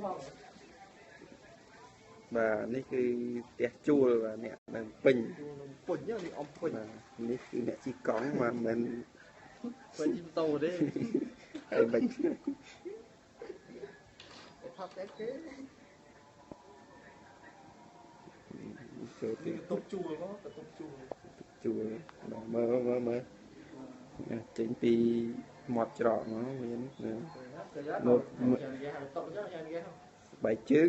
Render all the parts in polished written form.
ផងបាទនេះគឺផ្ទះជួលបាទអ្នកនៅពេញពេញនេះអមពេញបាទនេះគឺអ្នកជិះកង់បាទមិនពេញជិះម៉ូតូទេហើយមិនផាត់តែគេចូលទីតុបជួលមកតុបជួលជួលបាទមើលមើលមើលចេញពីមាត់ច្រកមកមាននោះបែកជើង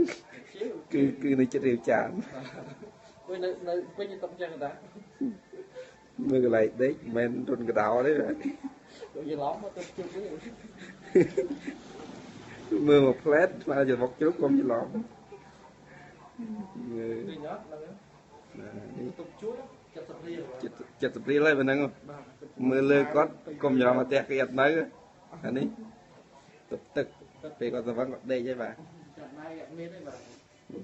គឺគឺនៅចិត្តរៀវចានវិញនៅនៅពេញតុកចឹងតាមើលកន្លែងដេកមិនមែនរុនកដោទេបាទដូចយឡំមកទៅជុំវិញមើលមកផ្លែតស្មើច្រមុកជ្រុកកុំច្រឡំមើលឃើញអត់ហ្នឹងនេះតុកជួល70រៀល70រៀលហើយបើហ្នឹងមើលលើគាត់កុំច្រឡំមកផ្ទះគេអត់នៅអានេះទឹកទឹកពេលគាត់ទៅវឹងគាត់ដេកហើយបាទចាត់បាយអត់មានទេបាទ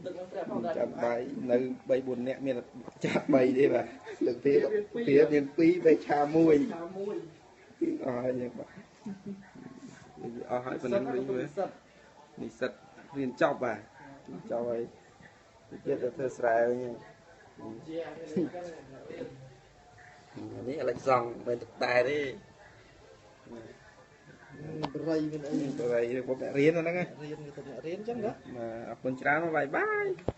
ទឹកនឹងព្រះផងដែរចាត់បាយនៅ3 4នាក់មានចាត់3ទេបាទលើកទីវាមាន2 3ឆា1ឆា1អស់ហើយយើងបាទអស់ហើយប៉ុណ្្នឹងវិញមើលនិស្សិតរៀនចប់បាទចប់ហើយទៀតទៅធ្វើស្រែវិញនេះអលិចសង់មិនទឹកតែទេបរិយមានអីបរិយរបស់អ្នករៀនហ្នឹងរៀនទៅអ្នករៀនអញ្ចឹងណាបាទអរគុណច្រើនបាយបាយ។